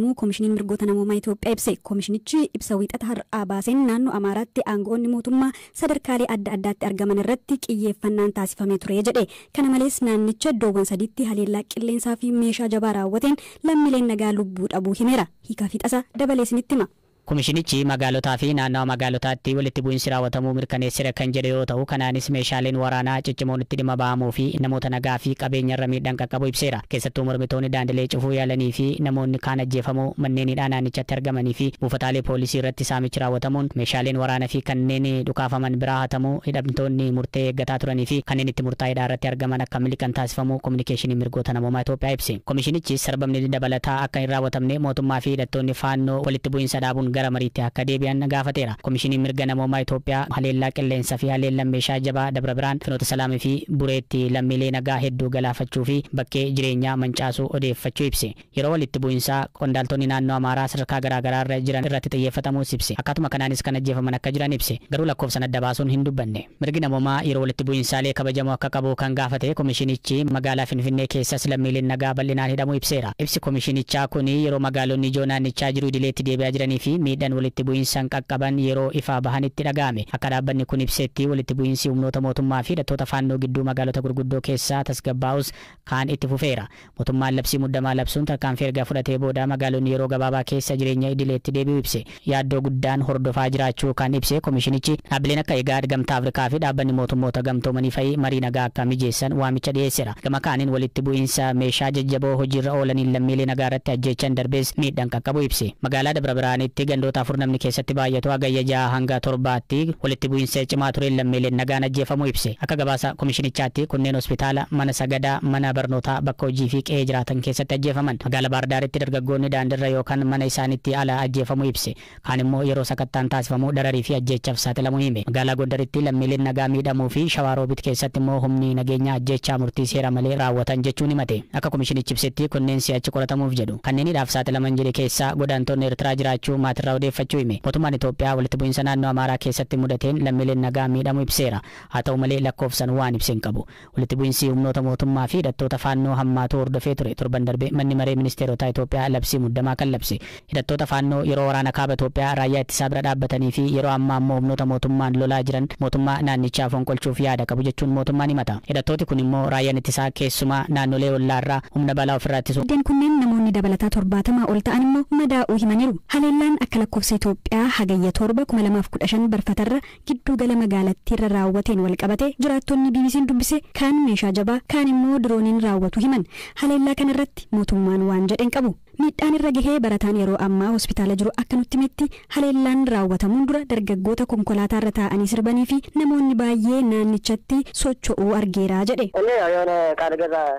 Koomishiniin Mirgoota Namoomaa Itoophiyaa ibse. Koomishinichi ibsa Wiixata har'aa baaseen naannoo Amaaraatti aangoonni mootummaa sadarkaalee adda addaatti argaman irratti xiyyeeffannaan taasifamee ture jedhe. Kana malees naannicha iddoowwan sadiitti haleellaa qilleensaa fi meeshaa jabaa raawwateen lammiileen nagaa lubbuu dhabuu himeera. Hiikaa fi xasa dabalee isinitti hima. Komishinichi magaalotaa fi naannawa magaalotaatti walitti bu'iinsi raawwatamuu mirkaneesseera kan jedhe yoo ta'u, kanaanis meeshaaleen waraanaa ciccimoon itti dhimma ba'amuu fi namoota nagaa fi qabeenya irra miidhaan qaqqabu ibseera. Keessattuu mormitoonni daandilee cufuu yaalanii fi namoonni kaan ajjeefamuu, manneen hidhaa naannichatti argamanii fi buufataalee poolisii irratti saamichi raawwatamuun, meeshaaleen waraanaa fi kanneen dhukaafaman biraa hatamuu, hidhamtoonni murtee eeggataa turanii fi kanneen itti murtaa'edhaa irratti argaman akka miliqan taasifamuu Kominikeeshinii Mirgoota Namoomaa Itoophiyaa ibse. Komishinichi sarbamni dabalataa akka hin raawwatamne mootummaa fi hidhattoonni Faannoo walitti bu'iinsa dhaabuun gara mariitti akka deebi'an gaafateera. Komishiniin Mirga Namoomaa Itoophiyaa haleellaa qilleensaa fi haleellaan meeshaa jabaa Dabra Biraan, Finoota Salaamii fi Bureetti lammiilee nagaa hedduu galaafachuu fi bakkee jireenyaa mancaasuu odeeffachuu ibse. Yeroo walitti bu'iinsaa qondaaltonni naannoo Amaaraa sadarkaa garaagaraa irra jiran irratti xiyyeeffatamuus ibse. Akkaatuma kanaanis kan ajjeefaman akka jiran ibse. Garuu lakkoofsan adda baasuun hin dubbanne. Mirgi namoomaa yeroo walitti bu'iinsaalee kabajamoo akka qabu kan gaafate komishinichi, magaalaa Finfinnee keessas lammiileen nagaa bal'inaan hidhamuu ibseera. Ibsi komishinichaa kun yeroo magaalonni ijoo naannichaa jiru idileetti deebi'aa jiranii fi miidhaan walitti bu'iinsaan qaqqaban yeroo ifaa bahanitti dhaga'ame. Akka dhaabbanni kun ibsetti, walitti bu'iinsi humnoota mootummaa fi hidhattoota Faannoo gidduu magaalota gurguddoo keessaa tasgabbaa'us kaan itti fufeera. Mootummaan labsii muddamaa labsuun tarkaanfii erga fudhatee booda magaalonni yeroo gabaabaa keessa jireenya idileetti deebi'u ibse. Yaaddoo guddaan hordofaa jiraachuu kan ibse komishinichi, dhaabbileen akka IGAD, Gamtaa Afrikaa fi dhaabbanni Mootummoota Gamtoomanii fa'i marii nagaa akka mijeessan waamicha dhiyeesseera. Gama kaaniin walitti bu'iinsa meeshaa jajjaboo hojiirra oolaniin lammiilee nagaa irratti ajjeechan darbees miidhaan qaqqabu ibse. Magaalaa Dabra Biraanitti gandoota afur namni keessatti baay'atu Hagayya 6 hanga 7tti walitti bu'iinsa cimaa tureen lammiileen nagaan ajjeefamuu ibse. Akka gabaasa komishinichaatti kunneen hospitaala, mana sagadaa, mana barnootaa, bakka hojii fi qe'ee jiraatan keessatti ajjeefaman. Magaalaa Baardaaritti dargaggoonni daandiirra yookaan mana isaaniitti ala ajjeefamuu ibse. Kaan immoo yeroo sakattaan taasifamu dararii fi ajjeechaaf saaxilamuu hime. Magaalaa Gondaritti lammiileen nagaa miidhamuu fi Shawaroobit keessatti immoo humni nageenyaa ajjeechaa murtii seera malee raawwatan jechuun himate. Akka komishinichi ibsetti kunneen si'achi qoratamuuf jedhu. Kanneen hidhaaf saaxilaman jedhe keessaa godaantonni Eertiraa jiraachuu maatirraa odeeffachuu hime. Mootummaan Itoophiyaa walitti bu'iinsa naannoo Amaaraa keessatti mudateen lammiileen nagaa miidhamuu ibseera. Haa ta'u malee lakkoofsan waan ibse hin qabu. Walitti bu'iinsi humnoota mootummaa fi hidhattoota Faannoo hammaatu hordofee ture. Torban darbe manni maree ministeerotaa Itoophiyaa labsii muddamaa kan labse. Hidhattoota Faannoo yeroo waraana kaaba Itoophiyaa raayyaa ittisaa bira dhaabbatanii fi yeroo ammaa ammoo humnoota mootummaan lolaa jiran mootummaa naannichaa fonqolchuuf yaada qabu jechuun mootummaan himata. Hidhattooti kun immoo raayyaan ittisaa keessumaa naannolee ollaarraa humna balaa ofirraa ittisu. Maddeen kunneen namoonni dabalataa 70 ol ta'an immoo madaa'uu himaniiru. Haleellaan akka lakkoofsa Itoophiyaa Hagayya 7, 2015 barfatarra gidduu gala magaalattiirra raawwateen wal qabate jiraattonni BBC'n dubbise kaan meeshaa jabaa, kaan immoo dirooniin raawwatu himan. Haleellaa kanarratti mootummaan waan jedhen qabu. Miidhaan irra gahee barataan yeroo ammaa hospitaala jiru akka nutti himetti, haleellaan raawwatamuun dura dargaggoota konkolaataarra taa'anii sirbanii fi namoonni baay'ee naannichatti socho'uu argeera jedhe.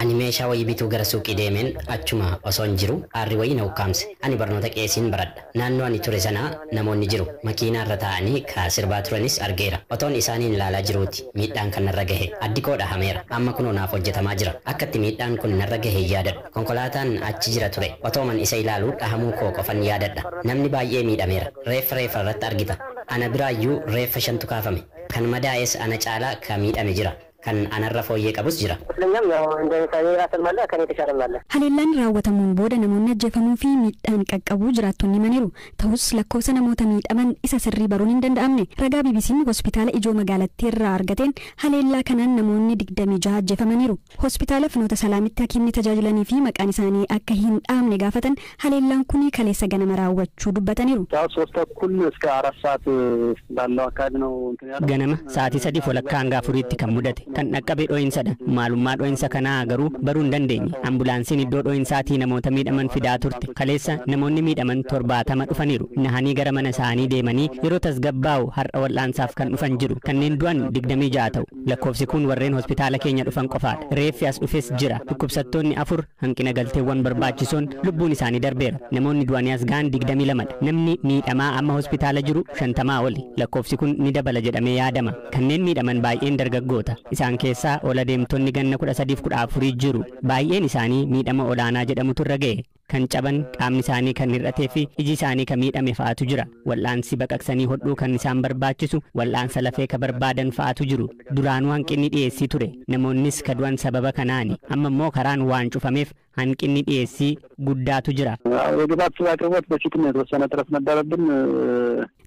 Ani meeshaa wayii bituu gara suuqii deemeen achuma osoon jiru aarri wayii na ukkaamse. Ani barnoota qeesiin baradha. Naannoo ani ture sana namoonni jiru. Makiinaa irra taa'anii ka sirbaa turanis argeera. Otoon isaaniin ilaalaa jiruuti miidhaan kan narra gahe. Addi koo dhahameera. Amma kunoo naaf hojjetamaa jira. Akkatti miidhaan kun narra gahe hin yaadadhu. Konkolaataan achi jira ture. Otooman isa ilaaluu dhahamuu koo qofan yaadadha. Namni baay'ee miidhameera. Reeffa reeffa irratti argita. Ana biraayyuu reeffa shantu kaafame. Kan madaa'es ana caalaa ka miidhame jira. Kan anarra fooyyee qabus jira. Haleellaan raawwatamuun booda namoonni ajjeefamuu fi miidhaan qaqqabuu jiraattonni himaniiru. Ta'us lakkoofsa namoota miidhaman isa sirrii baruun hin danda'amne. Ragaa BBC'n hospitaala ijoo magaalattii irraa argateen haleellaa kanaan namoonni 26 ajjeefamaniiru. Hospitaala Finoota Salaamitti hakiimni tajaajilanii fi maqaan isaanii akka hin dhaamne gaafatan haleellaan kun kaleessa ganama raawwachuu dubbataniiru. ያው 3:30 እስከ 4 ሰዓት ባለው አካባቢ ነው እንትን ያለው። Ganama sa'aatii 3:30 hanga 4tti kan mudate, kan dhaqqabe dho'insadha. Maalummaa dho'insa kanaa garuu baruu hin dandeenye. Ambulaansiin iddoo dho'insaatii namoota miidhaman fidaa turte. Kaleessa namoonni miidhaman 70 dhufaniiru. Nahanii gara mana isaanii deemanii yeroo tasgabbaa'u har'a wal'aansaaf kan dhufan jiru. Kanneen du'an 26 ta'u. Lakkoofsi kun warreen hospitaala keenya dhufan qofaadha. Reeffi as dhufes jira. Dhukkubsattoonni afur hanqina galteewwan barbaachisoon lubbuun isaanii darbeera. Namoonni du'anii as ga'an 22dha. Namni miidhamaa amma hospitaala jiru 50 oli. Lakkoofsi kun ni dabala jedhamee yaadama. Kanneen miidhaman baay'een dargaggoota. Isaan keessaa ol adeemtonni ganna 13f 14 jiru. Baay'een isaanii miidhama olaanaa jedhamutu irra ga'e. Kan caban, qaamni isaanii kan hir'atee fi iji isaanii kan miidhame fa'aatu jira. Wal'aansi baqaqsanii hodhuu kan isaan barbaachisu, wal'aansa lafee ka barbaadan fa'aatu jiru. Duraanuu hanqinni dhiyeessii ture. Namoonnis ka du'an sababa kanaani. Amma immoo karaan waan cufameef Hanqinni dhiyeessii guddaatu jira. የግብአት አቅርቦት በፊትም የተወሰነ እጥረት ነበረብን።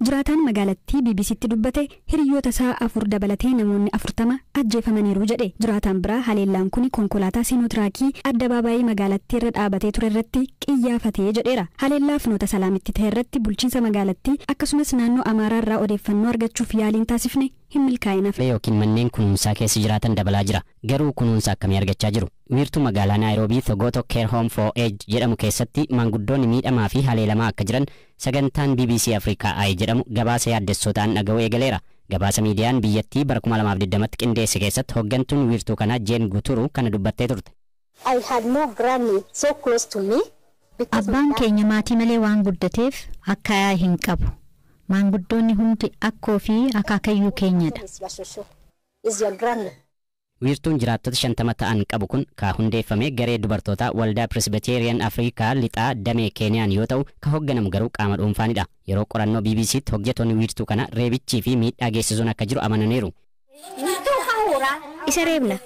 Jiraataan magaalattii BBCtti dubbate hiriyoota isaa afur dabalatee namoonni 40 ajjeefamaniiru jedhe. Jiraataan biraa haleellaan kun konkolaataa siinootiraakii addabaabaayii magaalattii irra dhaabatee ture irratti qiyyaafatee jedheera. Haleellaa Finoota Salaamitti ta'e irratti bulchiinsa magaalattii akkasumas naannoo Amaaraa irraa odeeffannoo argachuuf yaaliin taasifne hin milkaa'inaaf. Yookiin manneen kunuunsaa keessa jiraatan dabalaa jira. Garuu kunuunsa akkamii argachaa jiru? Wiirtuu magaalaa Naayiroobii Thogoto Care Home for Aged jedhamu keessatti maanguddoonni miidhamaa fi haleelamaa akka jiran sagantaan BBC Africa Eye jedhamu gabaasa yaaddessootaan dhaga'uu eegaleera. Gabaasa miidiyaan biyyattii bara 2020tti qindeesse keessatti hooggantuun wiirtuu kanaa Jeen Guturu kana dubbattee turte. I had no granny so close to me. Abbaan keenya maatii malee waan guddateef akkaayaa hin qabu. Maanguddoonni hundi akkoo fi akaakayyuu keenyadha. Is your granny. Wiirtuun jiraattota 50 ta'an qabu kun ka hundeeffame garee dubartootaa Waldaa Presbyterian Afrikaa lixaa damee Keeniyaan yoo ta'u, ka hoogganamu garuu qaama dhuunfaanidha. Yeroo qorannoo BBCtti hojjettoonni wiirtuu kana reebichii fi miidhaa geessisuun akka jiru amananiiru. Isa reebna.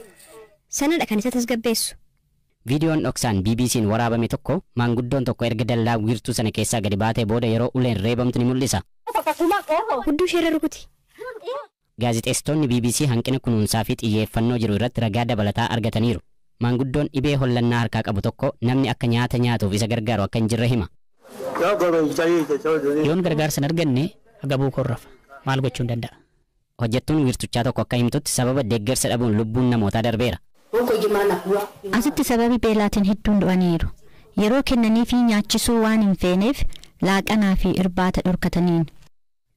Sanadha kan isa tasgabbeessu. Viidiyoon dhoksaan BBC'n waraabame tokko maanguddoon tokko erga dallaa wiirtuu sana keessaa gadi baatee booda yeroo uleen reebamtu ni mul'isa. Hudduu isheerra rukuti. Gaazexeessitoonni BBC hanqina kunuunsaa fi xiyyeeffannoo jiru irratti ragaa dabalataa argataniiru. Maanguddoon dhibee hollannaa harkaa qabu tokko namni akka nyaata nyaatuuf isa gargaaru akka hin jirre hima. Yoon gargaarsa hin arganne agabuu korrafa. Maal gochuu hin danda'a? Hojjettuun wiirtuchaa tokko akka himtutti sababa deeggarsa dhabuun lubbuun namootaa darbeera. Asitti sababii beelaatiin hedduun du'aniiru. Yeroo kennanii fi nyaachisuu waan hin feeneef laaqanaa fi irbaata dhorkataniin.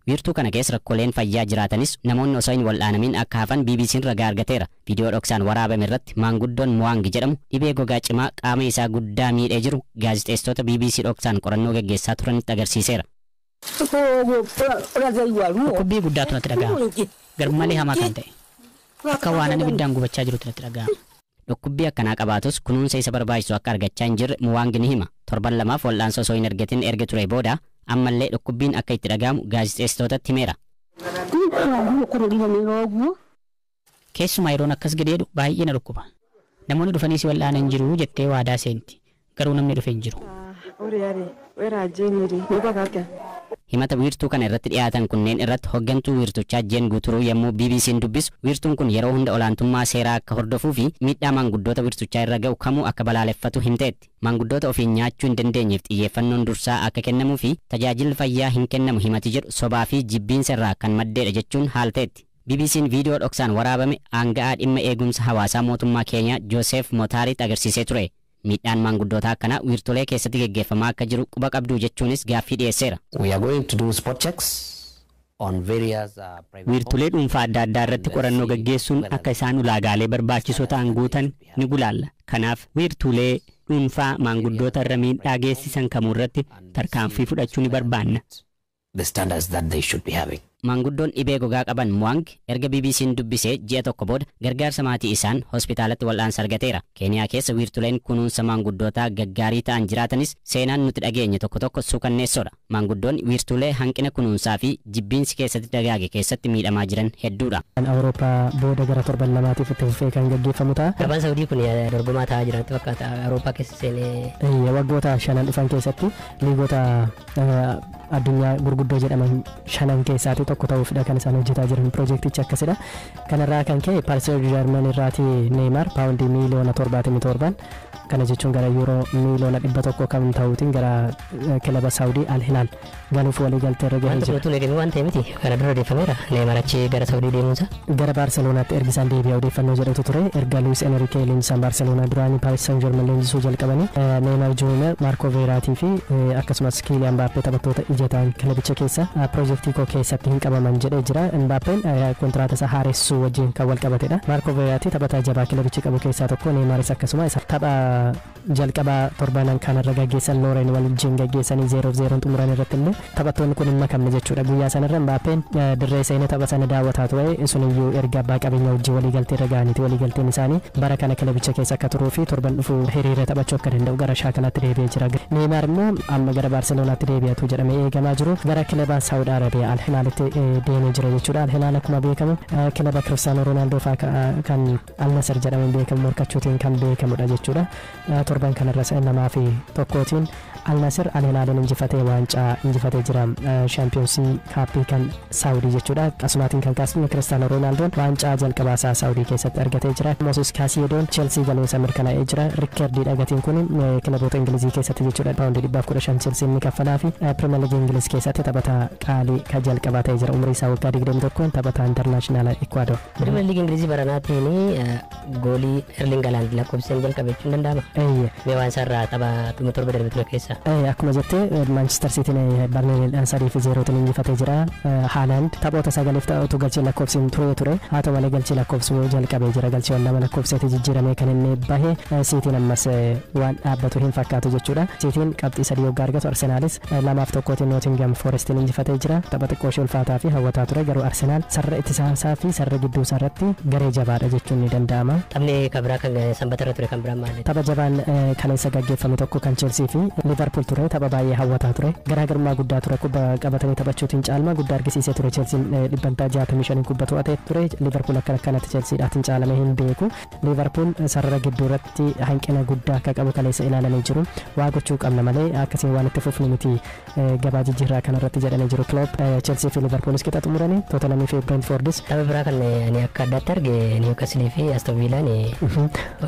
Wiirtuu kana keessa rakkooleen fayyaa jiraatanis namoonni osoo hin wal'aanamin akka hafan BBC'n ragaa argateera. Viidiyoo dhoksaan waraabame irratti maanguddoon Muwaang jedhamu dhibee gogaa cimaa qaama isaa guddaa miidhee jiru gaazexeessitoota BBC dhoksaan qorannoo gaggeessaa turanitti agarsiiseera. Dhukkubbii guddaatu natti dhaga'ama. Garmalee hamaa kan ta'e. Akka waan ani ibiddaan gubachaa jirutti natti dhaga'ama. Dhukkubbii akkanaa qabaatus kunuunsa isa barbaachisu akka argachaa hin jirre Muwaang ni hima. Torban lamaaf wal'aansoo osoo hin argatin erga ture booda ammallee dhukkubbiin akka itti dhaga'amu gaazexeessitootatti himeera. Keessumaa yeroon akkas gadeedhu baay'ee na dhukkuba. Namoonni dhufanii si wal'aanan jiru jettee waadaa seenti. Garuu namni dhufe hin jiru. Himata wiirtuu kana irratti dhiyaatan kunneen irratti hooggantuu wiirtuchaa Jeen Guuturuu yommuu BBC'n dubbisu, wiirtuun kun yeroo hunda olaantummaa seeraa akka hordofuu fi miidhaa maanguddoota wiirtuchaa irra ga'u kamuu akka balaaleffatu himteetti. Maanguddoota ofiin nyaachuu hin dandeenyeef xiyyeeffannoon dursaa akka kennamuu fi tajaajilli fayyaa hin kennamu himati jedhu sobaa fi jibbiinsa irraa kan maddeedha jechuun haalteetti. BBC'n viidiyoo dhoksaan waraabame aanga'aa dhimma eegumsa hawaasaa mootummaa Keenyaa Joosef Motaaritti agarsiisee ture. Miidhaan maanguddoota akkanaa wiirtolee keessatti geggeeffamaa akka jiru quba qabduu jechuunis gaaffii dhiyeesseera. We are going to do spot checks on various private Wiirtulee dhuunfaa adda addaa irratti qorannoo gaggeessuun akka isaan ulaagaalee barbaachisoo ta'an guutan ni gulaalla. Kanaaf wiirtulee dhuunfaa maanguddoota irra miidhaa geessisan kamuu irratti tarkaanfii fudhachuu ni barbaanna. The standards that they should be having. Maanguddoon dhibee gogaa qaban Muwang erga BBC'n dubbisee ji'a tokko booda gargaarsa maatii isaan hospitaalatti wal'aansa argateera. Keeniyaa keessa wiirtuleen kunuunsa maanguddootaa gaggaarii ta'an jiraatanis seenaan nuti dhageenye tokko tokko suukanneessoodha. Maanguddoon wiirtulee hanqina kunuunsaa fi jibbiinsi keessatti dagaage keessatti miidhamaa jiran hedduudha. Awurooppaa booda gara torban 2tiif itti fufee kan gaggeeffamu ta'a. Gabaan Saudii kun dorgomaa ta'aa jiran fakkaata, Awurooppaa keessa seenee. Waggoota shanan dhufan keessatti liigota addunyaa gurguddoo jedhaman shanan keessaati tokko ta'uufidha kan isaan hojjetaa jiran, piroojeektichi akkasidha. Kanarraa kan ka'e Paris Saint-Germain irraati Neymar paawundii miiliyoona 77, kana jechuun gara yuuroo miiliyoona 100 kan ta'uutiin gara kilaba Saawudii Al Hilaal galuuf walii galtee irra gahee Wanta jira. kun utuu hin eegamin waan ta'e miti, kana dura odeeffameera Neymar achi gara Saudii deemuunsa. Gara Baarselonaatti ergi isaan deebi'aa odeeffannoo jedhutu ture. Erga Luis Enrique leenjisaan Baarseloonaa duraanii Paris Saint-Germain leenjisuu jalqabanii Neymar Junior, Marco Verratti fi akkasumas Kylian Mbappé taphattoota ija ta'an kilabicha keessa piroojeektii koo keessatti hin qabaman jedhee jira. Mbappeen kontiraata isaa haaressuu wajjin kan wal qabatedha. Marco Verratti taphataa jabaa kilabichi qabu keessaa tokko, Neymaris akkasuma. Isa tapha jalqabaa torbanan kanarra gaggeessan Looreen wajjin gaggeessanii 0-0 xumuran irratti illee taphattoonni kun hin makamne jechuudha. Guyyaa sanarra Mbappeen dirree seenee tapha sana daawwataa ture. Suniyyuu erga abbaa qabeenya wajjin waliigaltee irra ga'aniiti. Waliigalteen isaanii bara kana kilabicha keessa akka turuu fi torban dhufu hiriira taphachuu akka danda'u gara shaakalaatti deebi'ee jira. Neymar immoo amma gara Baarselonaatti deebi'atu jedhamee eegamaa jiru gara kilaba Saawud Arabiyaa Al Hilaalitti deemee jira jechuudha. Al Hilaal akkuma beekamu kilaba Kiristaanoo Roonaaldoo fa'aa kan Al Nasr jedhamuun beekamu morkachuutiin kan beekamudha jechuudha. Torban kanarras 2-1 Al Nasir Al Hilaaliin injifatee waancaa injifatee jira, Shaampiyoonsii Kaappii kan Saawudii jechuudha. Asumaatiin kan kaasnu Kiristaanoo Roonaaldoo waancaa jalqabaasaa Saawudii keessatti argatee jira. Mooses Kaasiyedoon Cheelsii galuunsa mirkanaa'ee jira. Rikkeerdiidha gatiin kun kilaboota Ingilizii keessatti jechuudha. Paawundii 115 Cheelsiin ni kaffalaa fi Pirimeer Liigii Ingiliz keessatti taphataa qaalii kan jalqabaa ta'ee jira. Umrii isaa waggaa 21 taphataa intarnaashinaala Ikwaador. Pirimeer Liigii Ingilizii baranaatiin goolii Erling Haaland lakkoofseen jalqabe jechuun danda'ama. Mee waan isaarraa tapha dhuma torba darbe ture keessa. Akkuma jettee, Manchester Cityin Barneeliidhaan 3-0 injifatee jira. Haaland taphoota sagaliif ta'utu galchii lakkoofsiin ture. Haa ta'u malee galchii lakkoofsuu jalqabee jira. Galchiiwwan lama lakkoofseeti jijjiiramee kan inni bahe. Siitiin ammas waan dhaabbatu hin fakkaatu jechuudha. Siitiin qabxii 3 yoggaa argatu, Arsenaalis 2-1 Nootingam Forestiin injifatee jira. Tapha xiqqoo ishee ulfaataa fi hawwataa ture, garuu Arsenaal sarara ittisaa fi sarara gidduu isaa irratti garee jabaadha jechuun ni danda'ama. Taphni kan biraa kan sanbata irra ture kan biraan maali? Tapha jabaan kaleessa gaggeeffame tokko kan Chelsea fi Liverpool ture. Tapha baay'ee hawwataa ture. Garaagarummaa guddaa ture. Kubba qabatanii taphachuutiin caalmaa guddaa argisiisee ture. Chelsean 65% kubba to'atee ture. Liverpool akka akkanatti Chelseadhaatiin caalamee hin beeku. Liverpool sarara gidduu irratti hanqina guddaa akka qabu kaleessa ilaalanii jiru. Waa gochuu qabna malee akkasiin waan itti fufnu miti gabaa jijjiirraa kanarratti jedhanii jiru Klopp. Chelsea fi Liverpoolis qixa xumuranii, Tottenham fi Brentfordis. Tapha biraa kan ani akka addaatti arge Newcastle fi Aston Villaan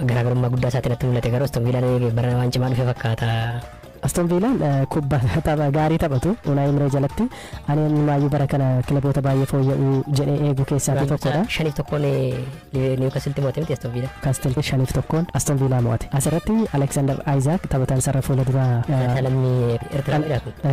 garaagarummaa guddaa isaatiin natti mul'ate, garuu Aston Villaan bara waan cimaa dhufe fakkaata. Aston Villaan kubba tapha gaarii taphatu Unai Emery jalatti. Ani maayyuu bara kana kilaboota baay'ee fooyya'uu jedhee eegu keessaa tokkodha. 5-1 Newcastle mo'ate miti Aston Villa? Newcastle 5-1 Aston Villa mo'ate. Asirratti Alexander Isaac taphataan sarara fuula duraa Lammii Eertiraa kun.